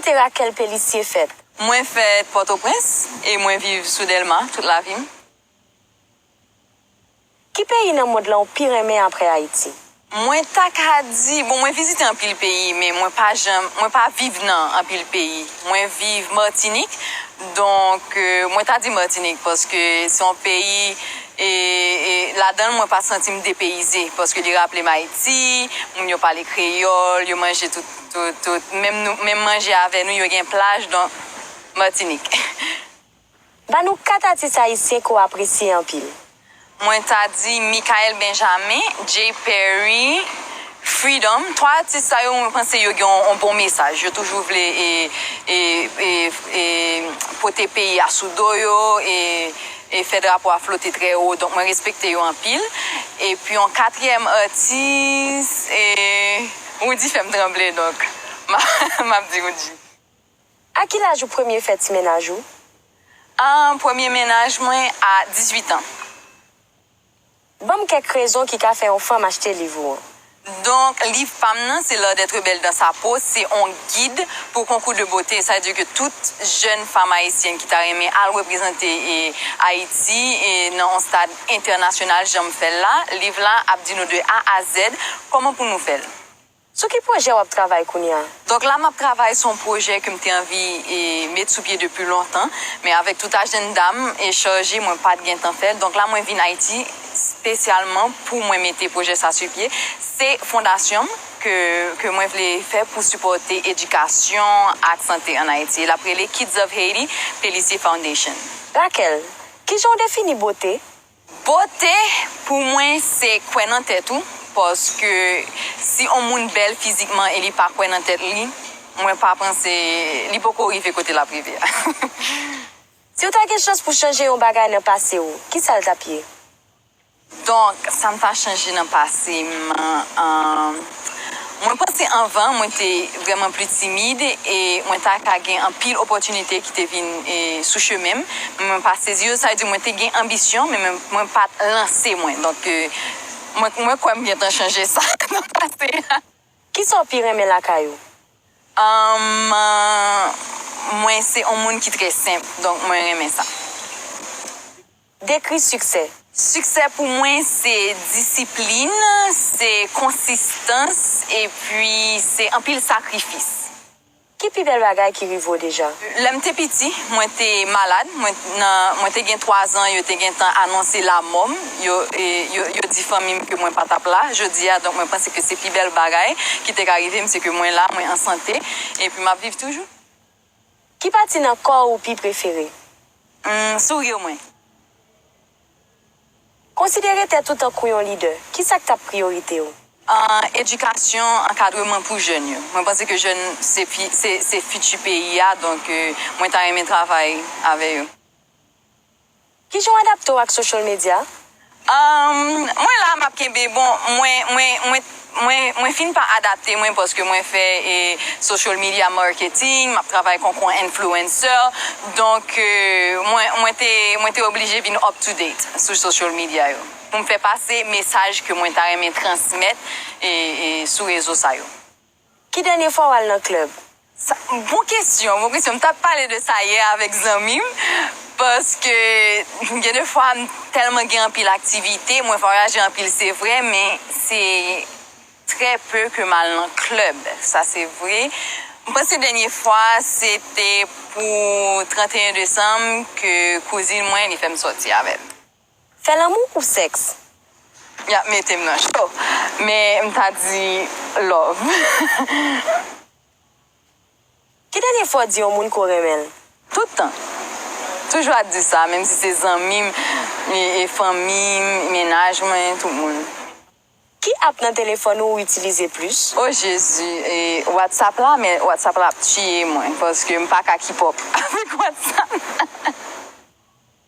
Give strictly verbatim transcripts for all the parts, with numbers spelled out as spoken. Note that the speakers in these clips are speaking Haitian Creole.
Kote Raquel Pélissier fèt? Mwen fèt Pòtoprens e mwen viv sou Dèlma tout lavi m. Ki peyi nan mond lan ou pi renmen apre Ayiti? Mwen ta ka di, bon, mwen vizite anpil peyi, men mwen pa janm, mwen pa viv nan anpil peyi. Mwen viv Matinik, donk, euh, mwen ta di Matinik, paske se yon peyi, e, e ladan l, mwen pa santi m depeyize, paske li raple m Ayiti, moun yo pale kreyòl, yo manje tout, tout, tout, menm nou, menm manje avè nou, yo gen plaj, donk, Matinik. Ba nou kat atis ayisyen ke w apresye anpil. Mwen ta di Michael Benjamin, Jay Perry, Freedom. Twa atis sa yo, mwen panse yo gen yon, yon bon mesaj. Yo toujou vle e, e, e, e, pote peyi a sou do yo e, e fè drapo a flote trè wo. Donk, mwen respekte yo anpil. Epi, yon katriyèm atis, e, Roody fè m tranble, donk, m a, m ap di Roody. A ki laj ou premye fè ti mennaj ou? Ah, premye mennaj mwen a dizuit an. Ban m kèk rezon ki ka fè yon fanm achte liv ou an. Donk, liv pa m nan, se L'art d'être belle dans sa peau, se yon gid pou konkou de bote. Sa vle di ke tout jèn fanm ayisyèn ki ta renmen al reprezante, e, Ayiti, e, nan yon stad entènasyonal, jan m fè l la, liv la ap di nou de A a Z kòman pou nou fè l. Sou ki pwojè w ap travay kounye a? Donk la, m ap travay sou yon pwojè ke m te anvi, e, met sou pye depi lontan, men avèk tout ajanda m e chaje, mwen pa t gentan fè l. Donk la, mwen vin Ayiti espesyalman pou mwen mete pwojè sa sou pye. Se fondasyon m ke, ke mwen vle fè pou sipòte edikasyon ak sante ann Ayiti. L ap rele Kids of Haiti Pélissier Foundation. Raquel, kijan w defini bote? Bote, pou mwen, se kwè nan tèt ou, paske si yon moun bèl fizikman e li pa kwè nan tèt li, mwen pa panse li poko rive kote l ap rive a. Si w ta gen chans pou chanje yon bagay nan pase w, kisa l t ap ye? Donk, sa m ta chanje nan pase m, an, Mwen panse anvan, mwen te vrèman pli timid e mwen ta ka gen anpil opòtinite ki te vin, e, sou chemen m. Men mwen pa sezi yo, sa vle di mwen te gen anbisyon, men mwen, mwen pa t lanse mwen. Donk, e, mwen, mwen kwè m gentan chanje sa nan pase a. Kisa w pi renmen lakay ou? Anm, mwen se yon moun ki trè senp, donk mwen renmen sa. Dekri siksè. Siksè pou mwen se disiplin, se konsistans, epi se anpil sakrifis. Ki pi bèl bagay ki rive w deja? Lè m te piti, mwen te malad. Mwen, nan, mwen te gen twazan, yo te gentan anonse lamò m. Yo, e, yo, yo di fanmi m ke mwen pa t ap la jodi a. Donk, mwen panse ke se pi bèl bagay ki te ka rive m, se ke mwen la, mwen an sante, epi m ap viv toujou. Ki pati nan kò w ou pi prefere? Hmm, souri mwen. Konsidere tèt ou tankou yon lidè. Kisa k t ap priyorite w? Ah, edikasyon, ankadreman pou jèn yo. Mwen panse ke jèn se fi-, se, se fiti peyi a, donk, euh, mwen ta renmen travay avè yo. Kijan w adapte w ak social media? Um, mwen la, m ap kenbe. Bon, mwen, mwen, mwen, mwen, mwen fin pa adapte mwen paske mwen fè, e, social media marketing, m ap travay kòm yon influencer. Donk, e, mwen, mwen te, mwen te oblije vin up to date sou social media yo. Pou m fè pase mesaj ke mwen ta renmen transmèt, e, e, sou rezo sa yo. Ki dènye fwa w al nan klèb? Sa, bon kesyon, bon kesyon. M t ap pale de sa yè avèk zanmi m, paske gen de fwa m tèlman gen anpil aktivite, mwen vwayaje anpil, se vre, men se trè pe ke m al nan klèb, sa se vre. M panse dènye fwa, se te pou trannteyen desanm ke kouzin mwen, li fè m sòti avè l. Fè lanmou ou sèks? Y ap mete m nan cho. Men m ta di love. Ki dènye fwa w di yon moun ke w renmen l? Tout tan. Toujou ap di sa, menm si se zanmi m, e, e fanmi m, mennaj mwen, tout moun. Ki app nan telefòn ou ou itilize plis? O Jezi, e, WhatsApp la, men WhatsApp la ap tiye mwen, paske m pa ka keep up avèk WhatsApp.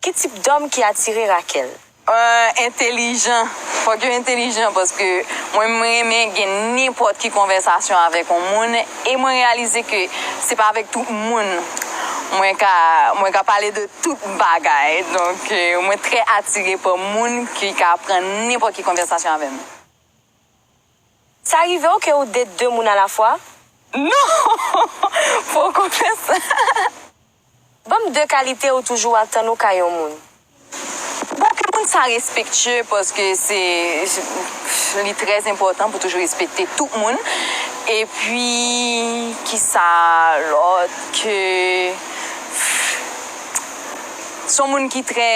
Ki tip dòm ki atire Raquel? Euh, entelijan. Fòk yo entelijan, paske mwen, mwen renmen gen nenpòt ki konvèsasyon avèk yon moun, e mwen reyalize ke se pa avèk tout moun mwen ka, mwen ka pale de tout bagay. Donk, euh, mwen trè atire pa moun ki ka pran nenpòt ki konvèsasyon avè m. Sa rive w ke w date de moun alafwa? Non! Poko fè sa. Ban m de kalite ou toujou atann ou kay yon moun. Bon, ke moun sa respektye, paske se, li trè enpòtan pou toujou respekte tout moun. Epi, kisa lòt ke, se yon moun ki trè,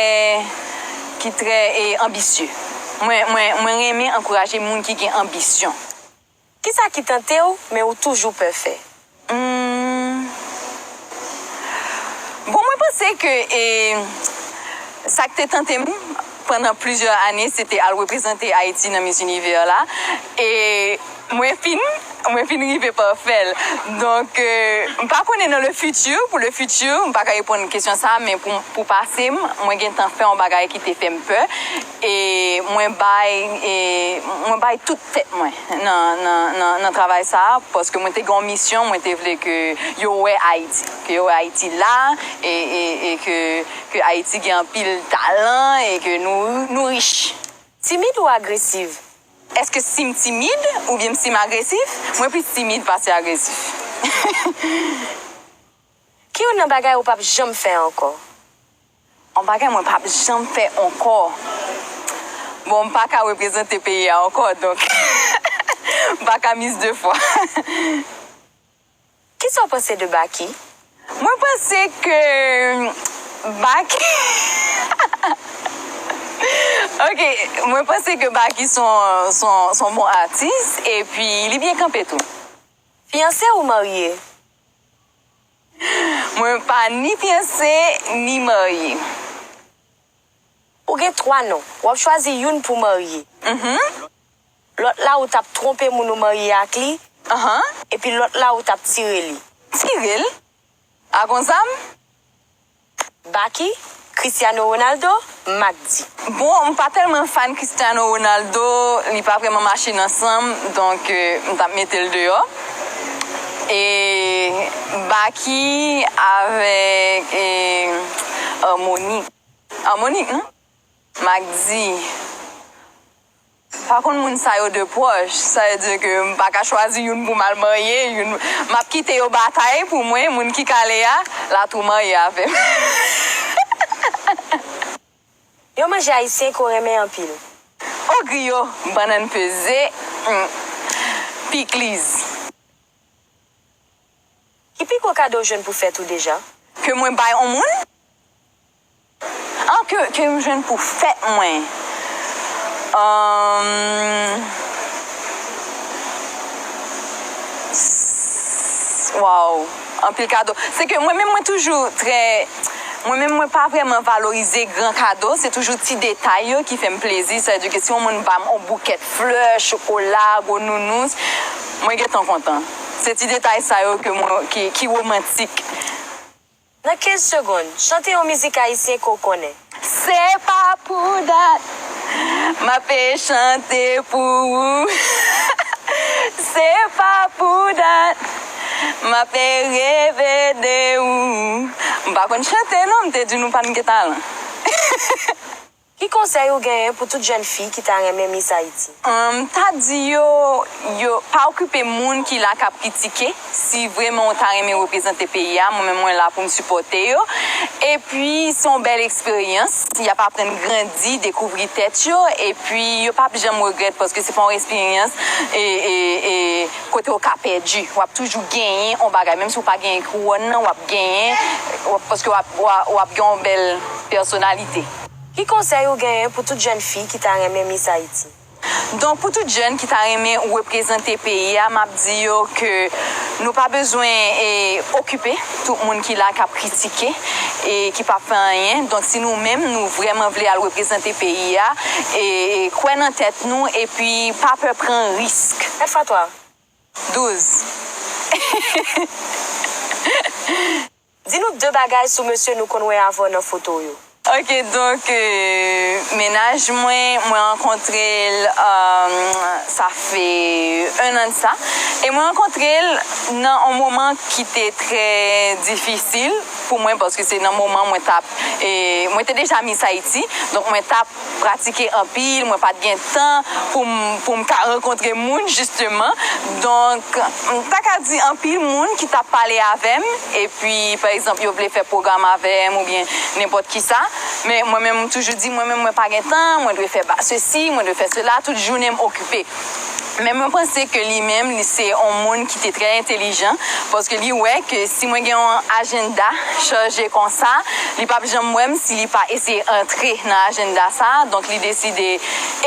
ki trè, e, anbisye. Mwen, mwen, mwen renmen ankouraje moun ki gen anbisyon. Kisa ki tante w, men ou toujou pè fè? Hmm. Bon, mwen panse ke, e, sa k te tante m pandan plizyè ane, se te al reprezante Ayiti nan Miss Univers la. E mwen fin, mwen fin rive pa fè l. Donk, e, m pa konnen nan le futur, pou le futur, m pa ka reponn kesyon sa, men pou, pou pase m, mwen gentan fè yon bagay ki te fè m pè. E mwen bay, e mwen bay tout tèt mwen nan, nan, nan, nan travay sa a, paske mwen te gen yon misyon, mwen te vle ke yo wè Ayiti, ke yo wè Ayiti la, e, e, e ke, ke Ayiti gen anpil talan, e ke nou, nou rich. Timid ou agresiv? Èske si m timid oubyen si m agresif? Mwen plis timid pase agresif. Ki youn nan bagay ou p ap janm fè ankò? Yon bagay mwen p ap janm fè ankò. Bon, m pa ka reprezante peyi a ankò, donk m pa ka Miss de fwa. Kisa w panse de Baky? Mwen panse ke Baky, ok, mwen panse ke Baky se yon, se yon, se yon bon atis, epi li byen kanpe tou. Fiyanse ou marye? Mwen pa ni fiyanse, ni marye. Ou gen twa non. W ap chwazi youn pou marye. Mhm. Lòt la, ou t ap twonpe moun ou marye ak li. Ahan. Epi lòt la, ou t ap tire li. Tire l? A konsa m? Baky, Cristiano Ronaldo, Mack Di. Bon, m pa tèlman fan Cristiano Ronaldo, li pa vrèman mache nan san m, donk, e, m t ap mete l deyò. E Baky avèk, e, Harmonik. Harmonik, non? Mack Di. Pa konn moun sa yo de pwòch, sa vle di ke m pa ka chwazi youn pou m al marye, youn, m ap kite yo batay pou mwen, moun ki kale a, l a tou marye avè m. Yon manje ayisyen ke w renmen anpil? O griyo, bannann peze, mm, pikliz. Ki pi gwo kado w jwenn pou fèt ou deja? Ke mwen bay on moun? An, ke, ke m jwenn pou fèt mwen. Ahn, s-, waw, anpil kado. Se ke mwen menm, mwen toujou trè, mwen menm, mwen pa vrèman valorize gran kado. Se toujou ti detay yo ki fè m plezi. Sa vle di ke si yon moun ba m on boukèt flè, chokola, gwo nounous, mwen gentan kontan. Se ti detay sa yo ke mwen, ki, ki womantik. Nan kenz segonn, chante yon mizik ayisyen ke w konnen. Se pa pou dat m ape chante pou ou. Se pa pou dat m ape reve de ou. M pa konn chante non, m te di nou pa n gen talan. Ki konsèy ou genyen pou tout jèn fi ki ta renmen Miss Haïti? Ahn, m ta di yo, yo pa okipe moun ki la k ap kritike. Si vrèman w ta renmen reprezante peyi a, mwen menm mwen la pou m sipòte yo. Epi, se yon bèl eksperyans. Y ap aprann grandi, dekouvri tèt yo. Epi, yo p ap janm regrèt paske se pa yon eksperyans e, e, e, kote w ka pèdi. W ap toujou genyen yon bagay. Menm si w pa genyen kouwòn nan, w ap genyen, w ap, paske w ap, w ap, w ap gen yon bèl pèsonalite. Ki konsèy ou genyen pou tout jèn fi ki ta renmen Miss Haïti? Donk, pou tout jèn ki ta renmen reprezante peyi a, m ap di yo ke nou pa bezwen, e, okipe tout moun ki la k ap kritike e ki p ap fè anyen. Donk, si nou menm, nou vrèman vle al reprezante peyi a, e, e kwè nan tèt nou, epi pa pè pran risk. Quatre fois trois. Douz. Di nou de bagay sou mesye nou konn wè avè w nan foto yo. Ok, donk, euh, mennaj mwen, mwen rankontre l, euh, sa fè en an de sa. E mwen rankontre l nan yon moman ki te trè difisil pou mwen, paske se nan moman mwen t ap, e, mwen te deja Miss Haiti, donk mwen t ap pratike anpil, mwen pa t gen tan pou m, pou m ka rankontre moun, jisteman. Donk, m ta ka di anpil moun ki t ap pale avè m, epi, pa egzanp, yo vle fè pwogram avè m oubyen nenpòt ki sa. Men mwen menm, m toujou di, mwen menm, mwen pa gen tan, mwen dwe fè ba-, sesi, mwen dwe fè sela, tout jounen m okipe. Men mwen panse ke li menm, li se yon moun ki te trè entelijan, paske li wè ke si mwen gen yon ajanda chaje konsa, li p ap janm wè m si li pa eseye antre nan ajanda sa, donk li deside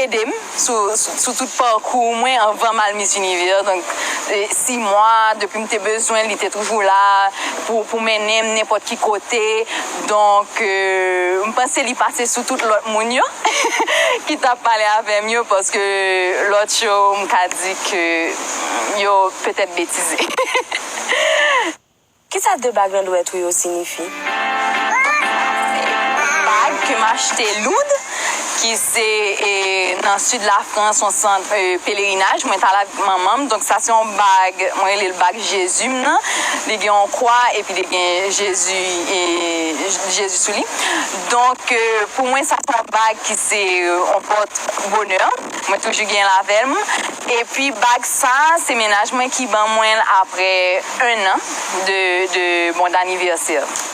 ede m sou, sou, sou tout pakou mwen anvan m al Miss Univers. Donk, e, sis mwa, depi m te bezwen, li te toujou la pou, pou mennen m nenpòt ki kote. Donk, e, m panse li pase sou tout lòt moun yo ki t ap pale avè m yo, paske lòt yo, m ka di ke yo petèt betize. Kisa de bag nan dwèt ou yo siyifi? Bag ke m achte Lourdes, ki se, e, nan sid Lafrans, yon sant, e, pelerinaj. Mwen t al ak manman m. Donk, sa se yon bag, mwen rele l bag Jezi m nan. Li gen yon kwa, epi li gen Jezi, e, Jezi sou li. Donk, e, pou mwen, sa se yon bag ki se, e, yon pòt bonè. Mwen toujou gen l avè m. Epi bag sa, se mennaj mwen ki ban mwen l apre en an de, de, bon, d'anniversaire.